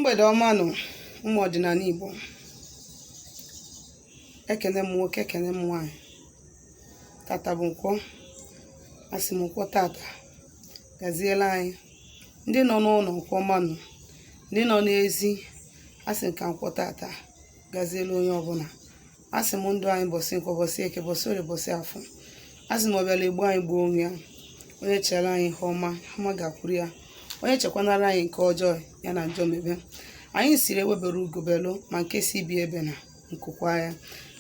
Mgbede ọma nụ, ụmụ ọdịnala Igbo. Ekene m nwoke, ekene m nwaanyị. Tata bụ nkwọ. Asị m nkwọ tata gaziela anyị. Ndị nọ n'ụlọ, nkwọ ọma nụ. Ndị nọ n'ezi, asị m ka nkwọ tata gaziela onye ọbụla. Asị m ndụ anyị bọsị nkwọ, bọsị eke, bọsị orie, bọsị afọ. Asị m ọbịala egbu anyị gbuo onwe ya. Onye chere anyị ihe ọma, ihe ọma gakwuru ya. Onye chekwanara anyị nke ọjọọ, ya na njọ mebe. Anyị siri egbe bere ugo belu, ma nke si ibe ebena nku kwaa ya.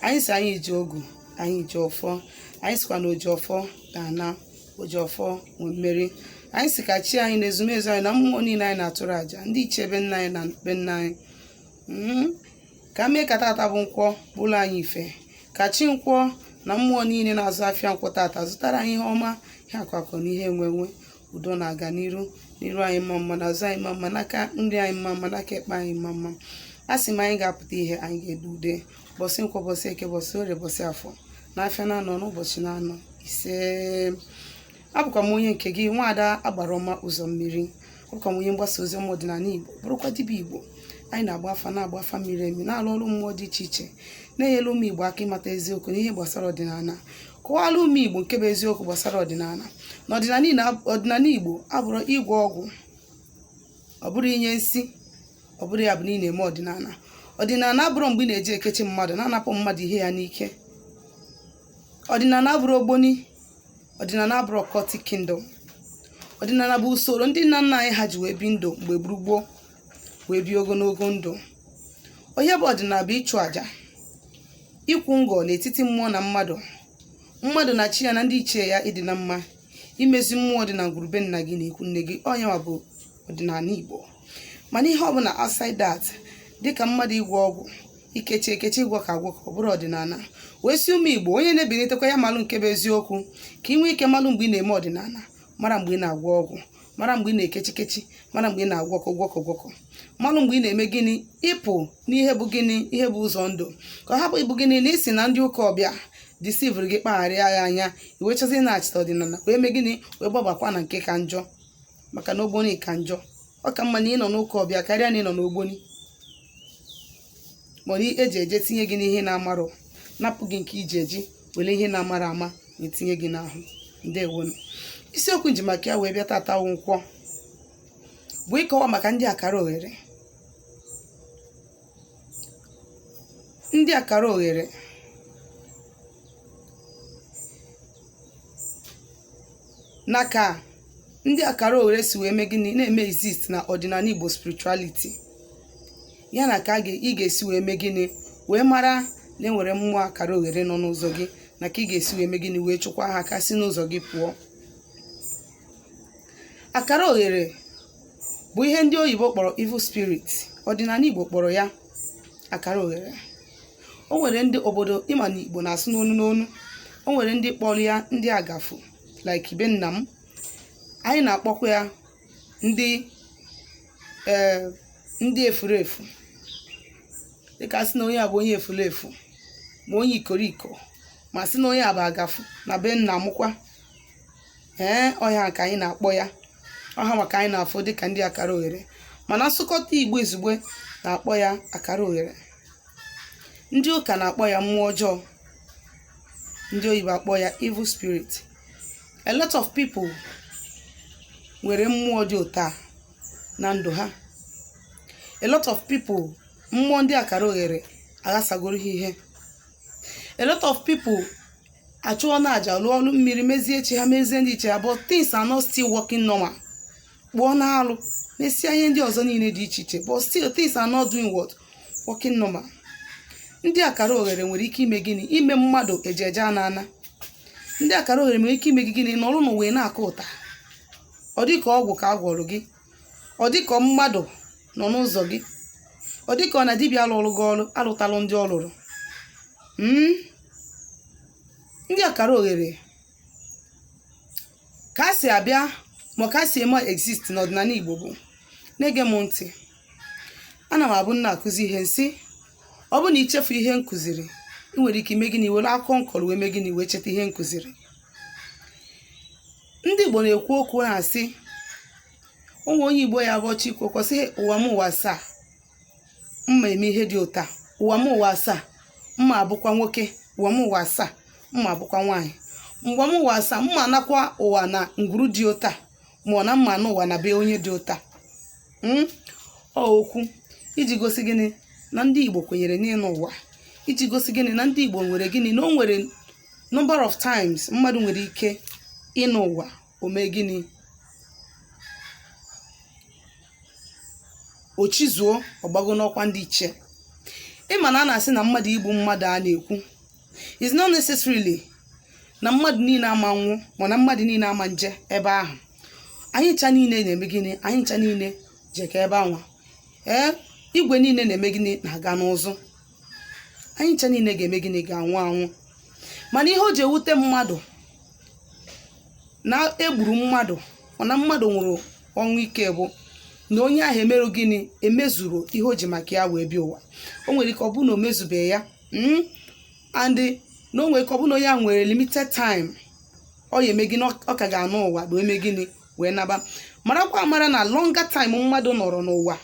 Anyị si anyị ji ogu, anyị ji ọfọ. Anyị sikwa na oji ọfọ ga-ana, oji ọfọ nwe mmeri. Anyị si ka chi anyị na ezumezu anyị na mmụọ niile anyị na-atụrụ àjà, ndị ichie be nna anyị na be nna anyị, ka mee ka tata bụ nkwọ bụrụ anyị ife, ka chi nkwọ na mmụọ niile na-azụ afịa nkwọ tata zụtara anyị ihe ọma, ihe akụ akụ na ihe enwe enwe, udo na-aga n'iru n'iru anyị mma mma, n'azụ anyị mma mma, n'aka nri anyị mma mma, n'aka ekpe anyị mma mma. A sị m anyị ga-apụta ihe, anyị ga-ede ude bọsị nkwọ, bọsị eke, bọsị orie, bọsị afọ, n'afịa na-anọ, n'ụbọchị na-anọ. Ise. Abụkwa m onye nke gị, nwaada agbara ọma ụzọ mmiri. Abụkwa m onye mgbasa ozi ọma ọdịnala Igbo, bụrụkwa dibịa Igbo. Anyị na-agba afa, na-agba afa miri emi, na-alụ ọrụ mmụọ dị iche iche, na-enyere ụmụ Igbo aka ịmata eziokwu n'ihe gbasara ọdịnala, kọwara ụmụ Igbo nke bụ eziokwu gbasara ọdịnala, na ọdịnala Igbo abụrụ ịgwọ ọgwụ, ọ bụrụ inye nsi, ọ bụrụ ya bụ na ị na-eme ọdịnala. Ọdịnala abụrụ mgbe ị na-eji ekechi mmadụ, na-anapụ mmadụ ihe ya n'ike. Ọdịnala abụrụ ogboni. Ọdịnala abụrụ occultic kingdom. Ọdịnala bụ usoro ndị nna nna anyị ha ji wee bi ndụ mgbe gburugburu, wee bie ogologo ndụ. Onye bụ ọdịnala bụ ịchụ àjà, ịkwụ ngọ n'etiti mmụọ na mmadụ, mmadụ na chi ya na ndị ichie ya, ịdị na mma, imezi mmụọ dị na ngwurube nna gị na ikwu nne gị. Onye nwa bụ ọdịnala Igbo. Mana ihe ọbụla outside that, dịka mmadụ ịgwọ ọgwụ, ikechi ekechi, ịgwọ ka agwọ, ka ọ bụrụ ọdịnala. Wee sị ụmụ Igbo, onye na-ebilitekwa ya malụ nke bụ eziokwu, ka ị nwee ike malụ mgbe ị na-eme ọdịnala, mara mgbe ị na-agwọ ọgwụ, mara mgbe ị na-ekechikechi, mara mgbe ị na-agwọkọ gwọkọ gwọkọ, malụ mgbe ị na-eme gịnị, ịpụ n'ihe bụ gịnị, ihe bụ ụzọ ndụ, ka ọ hapụ ịbụ gịnị na isi na ndị ụka ọbịa deceivuru gị, kpagharịa ya anya, iwe chọzi na-achịta ọdịnala wee mee gịnị, wee gbabakwa na nke ka njọ, maka na ogboni ka njọ. Ọ ka mma na ị nọ n'ụka ọbịa karịa na ị nọ n'ogboni, mana eji eje tinye gị n'ihe na-amarọ, napụ gị nke iji eji, were ihe na-amara ama wee tinye gị n'ahụ. Ndewonu. Isiokwu nji maka ya wee bịa tata wụ nkwọ, bụ ịkọwa maka ndị akara oghere. Ndị akara oghere na ka ndị akara oghere si wee mee gịnị, na-eme exist na ọdịnala Igbo spirituality, ya na ka ị ga-esi wee mee gịnị, wee mara na enwere mmụọ akara oghere nọ n'ụzọ gị, na ka ị ga-esi wee mee gịnị, wee chụkwa ha ka si n'ụzọ gị pụọ. Akara oghere bụ ihe ndị oyibo kpọrọ evil spirit. Ọdịnala Igbo kpọrọ ya akara oghere. O nwere ndị obodo ịma na Igbo na-asụ n'onu n'onu. O nwere ndị kpọrọ ya ndị agafu, like be nna m. Anyị na-akpọkwa ya ndị ee ndị efurefu, dịka sị na onye a bụ onye efulefu, ma onye ikoriko, ma sị na onye a bụ agafu na be nna m kwa. Ee, ọhịa ka anyị na-akpọ ya, ọha maka anyị na-afụ dịka ndị akara oghere. Mana nsụkọta Igbo izugbe na-akpọ ya akara oghere. Ndị ụka na-akpọ ya mmụọ ọjọọ, ndị oyibo akpọ ya evil spirit. A lot of people nwere mmụọ dị otu a na ndụ ha. A lot of people, mmụọ ndị akara oghere aghasagoro ha ihe. A lot of people achụọ na aja, lụọ ọrụ mmiri, mezie chi ha, mezie ndị iche ha, but things are not still working normal. Kpụọ na alụ, mesie ihe ndị ọzọ niile dị iche iche, but still things are not doing what? Working normal. Ndị akara oghere nwere ike ime gịnị? Ime mmadụ ejeje ana ana. Ndị akara oghere nwere ike ime gị gịnị? Nọrọ n'ụwa na-akụ ụta, ọ dị ka ọgwụ ka a gwọrọ gị, ọ dị ka mmadụ nọ n'ụzọ gị, ọ dị ka ọ na dibịa alụrụ gị ọrụ, alụtalụ ndị ọ lụrụ. Ndị akara oghere ka a si abịa, ma ka a si eme exist n'ọdịnala Igbo bụ, na-ege m ntị, ana m abụ nna akụzi ihe nsị, ọ bụ na ichefu ihe m kụziri, ị nwere ike ime gịnị? Were akụkọ nkọrọ wee mee gịnị? Wee cheta ihe m kụziri. Ndị Igbo na-ekwu okwu, na-asị onwe onye Igbo ya bụ ọchị ikwu okwu, sị ụwa m ụwa asaa. Mma eme ihe dị ụta ụwa m ụwa asaa, mma abụkwa nwoke. Ụwa m ụwa asaa, mma abụkwa nwaanyị. Mgbe m ụwa asaa, mma anakwa ụwa na ngwuru dị ụta, ma ọ na mma anụ ụwa na be onye dị ụta. Ọ okwu iji gosi gịnị? Na ndị Igbo kwenyere n'ịnụ ụwa. Iji gosi gịnị? Na ndị Igbo nwere gịnị? Na o nwere number of times mmadụ nwere ike ịnụ ụwa. O mee gịnị? O chizuo, ọgbago n'ọkwa ndị ichie. Ịma na a na-asị na mmadụ igbu mmadụ a na-ekwu is not necessarily na mmadụ niile ama nwụ, ma na mmadụ niile ama nje ebe ahụ. Anyị ncha niile na-eme gịnị? Anyị ncha niile jeka ebe anwa. Ee, igwe niile na-eme gịnị? Na-aga n'ụzụ. Anyị ncha niile ga-eme gịnị? Ga-anwụ anwụ. Mana ihe o ji ewute mmadụ na egburu mmadụ, mana mmadụ nwụrụ ọnwụ ike, bụ na onye ahụ emerụ gịnị? Emezuru ihe o ji maka ya wee bịa ụwa. O nwere ike ọ bụ na o mezubeghị ya, and na o nwere ike ọ bụ na onye ahụ nwere limited time ọ ya eme gịnị? Ọ ka ga-anụ ụwa bụ eme gịnị? Wee naba. Marakwa amara na longer time mmadụ nọrọ n'ụwa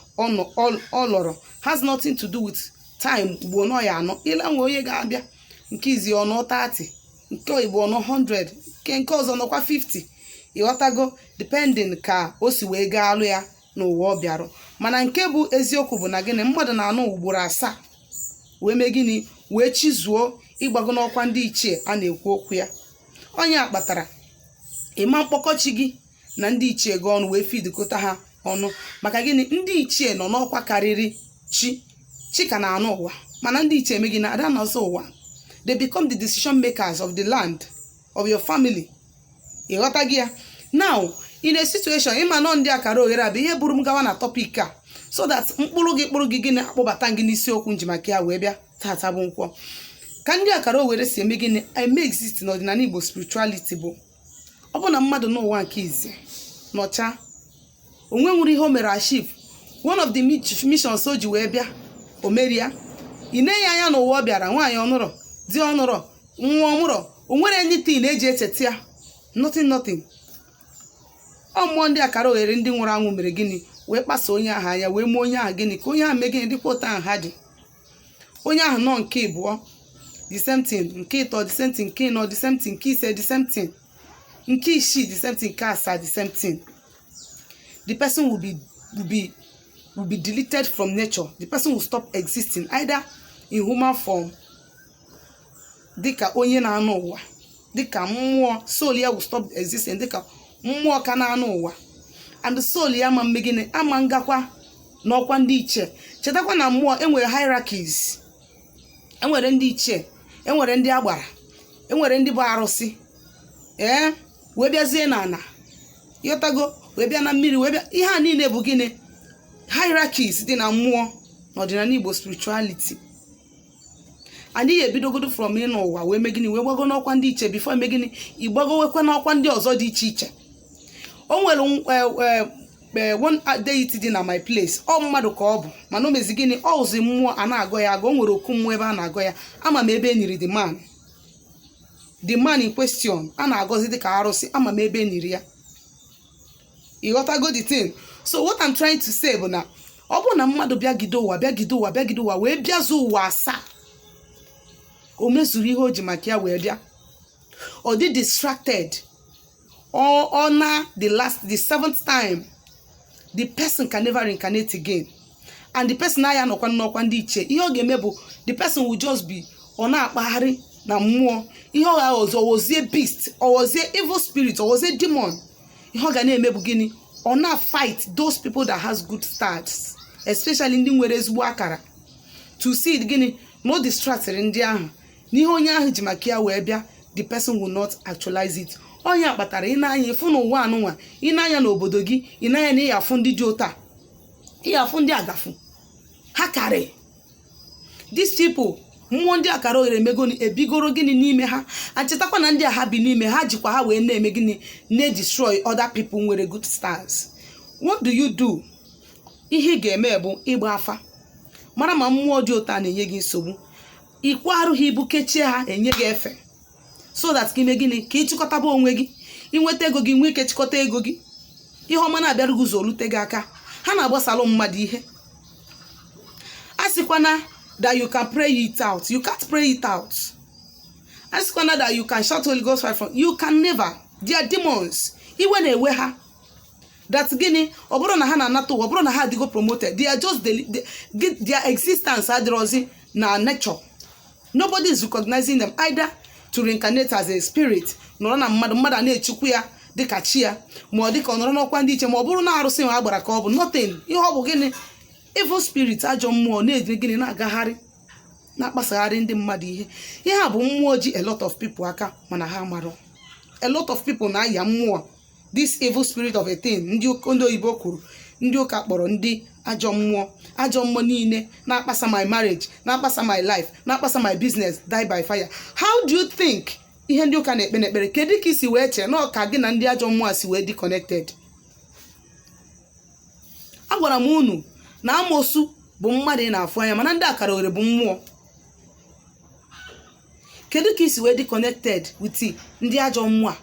ọ lọrọ has nothing to do with time ugbo nọ ya anọ. Ile nwe onye ga-abịa nke izi ọnụ 30, nke oyibo ọnụ 100, nke ọzọ nọkwa 50. Ịghọtago? Depending ka o si wee gaa alụ ya n'ụwa ọ bịarụ. Mana nke bụ eziokwu bụ na gịnị? Mmadụ na-anụ ugboro asaa wee mee gịnị? Wee chizuo ịgbago n'ọkwa ndị ichie a na-ekwu okwu ya. Onye a kpatara ịma mkpọkọchi gị na ndị ichie gị ọnụ wee fidikọta ha ọnụ. Maka gịnị? Ndị ichie nọ n'ọkwa karịrị chi. Chi ka na-anụ ụwa, mana ndị ichie eme gịnị? Ada n'ọzọ ụwa. They become the decision makers of the land of your family. Ịghọta gị ya? Now, in a situation, ịma nọ ndị akara oghere a bụ ihe buru m gawa na topic a, so that mkpụrụ gị kpụrụ gị gịnị? Akpọbata gị n'isiokwu nji maka ya wee bịa tata bụ nkwọ. Ka ndị akara oghere si eme gịnị? Eme exist n'ọdịnala Igbo spirituality bụ ọ bụ na mmadụ n'ụwa nke izi nọcha, onwe nwere ihe o mere achieve, one of the missions o ji wee bịa, o merie. Ị na-enye anya n'ụwa ọ bịara, nwaanyị ọnụrọ di, ọnụrọ nwa, ọmụrọ, o nwere anything na-eji echeta ya, nothing, nothing. Ọ mmụọ ndị akara oghere, ndị nwụrụ anwụ, mere gịnị? Wee kpasa onye ahụ anya, wee mee onye ahụ gịnị? Ka onye ahụ mee gịnị? Dịkwa otu ahụ ha dị. Onye ahụ nọ nke ịbụọ, the same thing. Nke ịtọ, the same thing. Nke ịnọ, the same thing. Nke ise, the same thing. Nke isii, the same thing. Nke asaa, the same thing. The person will be deleted from nature. The person will stop existing, either in human form, dịka onye na-anụ ụwa, dịka mmụọ. Soul ya will stop existing dịka mmụọ ka na-anụ ụwa, and the soul ya ama mme gịnị? Ama ngakwa n'ọkwa ndị ichie. Chetakwa na mmụọ enwere hierarchies. Enwere ndị ichie, enwere ndị agbara, enwere ndị bụ arụsị, ee, wee bịazie n'ala, ịghọtago, wee bịa na mmiri, wee bịa. Ihe a niile bụ gịnị? Hierarchies dị na mmụọ n'ọdịnala Igbo spirituality. Anyị ga-ebidogodo from ịnụ ụwa wee mee gịnị? Wee gbago n'ọkwa ndị iche before eme gịnị? Ịgbagowekwa n'ọkwa ndị ọzọ dị iche iche. O nwere one deity dị na my place. Ọ mmadụ ka ọ bụ, mana o mezi gịnị? Ọ ụzi mmụọ a na-agọ ya agọ. O nwere oku mmụọ ebe a na-agọ ya. Ama m ebe e niri the man, the man in question a na-agọzi dịka arụsị. Ama m ebe e niri ya. Ịghọtago the thing? So what I'm trying to say bụ na ọ bụrụ na mmadụ bịagide ụwa, bịagide ụwa, bịagide ụwa, wee bịazuo ụwa asaa, o mezuru ihe o ji maka ya wee bịa, ọ dị distracted, ọ na the last, the seventh time, the person can never reincarnate again, and the person aya nọkwa n'ọkwa ndị ichie. Ihe ọ ga-eme bụ the person will just be, ọ na-akpagharị na mmụọ. Ihe ọ ga-ọzọ, ọwọzie beast, ọwọzie evil spirit, ọwọzie demon. Ihe ọ ga na-eme bụ gịnị? Ọ na-fight those people that has good stars, especially ndị nwere ezigbo akara, to see gịnị? Na o distractịrị ndị ahụ n'ihe onye ahụ ji maka ya wee bịa. The person will not actualize it. Onye a kpatara ị na-anya ịfụ n'ụwa anụnwa, ị na-anya n'obodo gị, ị na-anya na ị afụ ndị dị ụta, ị afụ ndị agafu ha karị. These people, mmụọ ndị akara oghere emego ebigoro gịnị n'ime ha. Achetakwa na ndị a ha bi n'ime ha jikwa ha wee na-eme gịnị? Na-destroy other people nwere good stars. What do you do? Ihe ị ga-eme bụ ịgba afa, mara ma mmụọ dị ụta na-enye gị nsogbu. Ikwu arụ ha ibu, kechie ha, enye gị efe, so that ka ime gịnị? Ka ịchịkọtaba onwe gị, inweta ego gị, nwee ike chịkọta ego gị. Ihe ọma na-abịara gị ụzọ olute gị aka. Ha na-agbasalụ mmadụ ihe a. Asịkwana that you can pray it out. You can't pray it out. Asịkwana that you can shout Holy Ghost fire from. You can never. They are demons. Iwe na-ewe ha that gịnị? Ọ bụrụ na ha na-anata ụwa, ọ bụrụ na ha adịgo promoted, they are just their existence adịrọzi na nature. Nobody is recognizing them, either to reincarnate as a spirit, nọrọ na mmadụ, mmadụ a na-echukwu ya dịka chi ya, ma ọ dịka ọ nọrọ n'ọkwa ndị iche, ma ọ bụrụ na arụsị ha gbara ka ọ bụ nothing. Ihe ọ bụ gịnị? Evil spirit, ajọ mmụọ na-eji gịnị? Na-agagharị, na-akpasagharị ndị mmadụ ihe. Ihe a bụ mmụọ ji a lot of people aka, mana ha marọ. A lot of people na-aya mmụọ, this evil spirit of a thing ndị oyibo kwuru, ndị ụka kpọrọ ndị ajọ mmụọ. Ajọ mmụọ niile na-akpasa my marriage, na-akpasa my life, na-akpasa my business, die by fire. How do you think ihe ndị ụka na-ekpe n'ekpere, kedu ka isi wee chee na ọka gị na ndị ajọ mmụọ si wee dị connected? Agwara m unu na amosu bụ mmadụ ị na-afụ anya, mana ndị akara ohere bụ mmụọ. Kedu ka isi wee dị connected with ndị ajọ mmụọ a,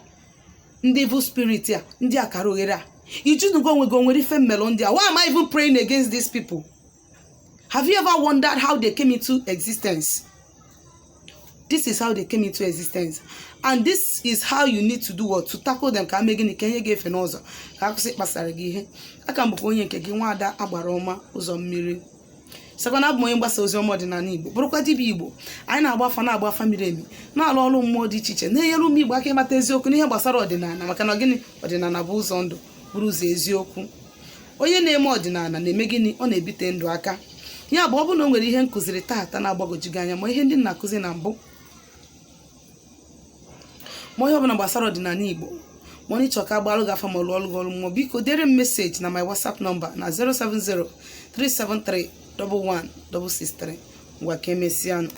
ndị evil spirit a, ndị akara oghere a? Ijunugo onwe gị, o nwere ife mmelụ ndị a? Why am I even praying against these people? Have you ever wondered how they came into existence? This is how they came into existence, and this is how you need to do what? To tackle them, ka ame gịnị? Ka enye gị efe n'ụzọ, ka akwụsị kpasara gị ihe aka. M bụkwa onye nke gị, nwaada Agbara Ọma Ụzọ Mmiri. Sekwana abụ m onye mgbasa ozi ọma ọdịnala Igbo, bụrụkwa dibịa Igbo. Anyị na-agba afa, na-agba afa miri emi, na-alụ ọrụ mmụọ dị iche iche, na-enyere ụmụ Igbo aka ịmata eziokwu n'ihe gbasara ọdịnala. Maka na gịnị? Ọdịnala bụ ụzọ ndụ, bụrụ ụzọ eziokwu. Onye na-eme ọdịnala na-eme gịnị? Ọ na-ebite ndụ aka. Ya bụ, ọ bụrụ na o nwere ihe nkụziri taata na-agbagwoju gị anya, ma ihe ndị m na-akụzi na mbụ, ma ihe ọbụla gbasara ọdịnala Igbo, ma ọ ịchọ ka agbalụ gị afa, ma lụọ ọlụ gị ọrụ mmụọ, biko dere m message na my WhatsApp number na 070 373 11663. Ngwa, ka emesịanụ.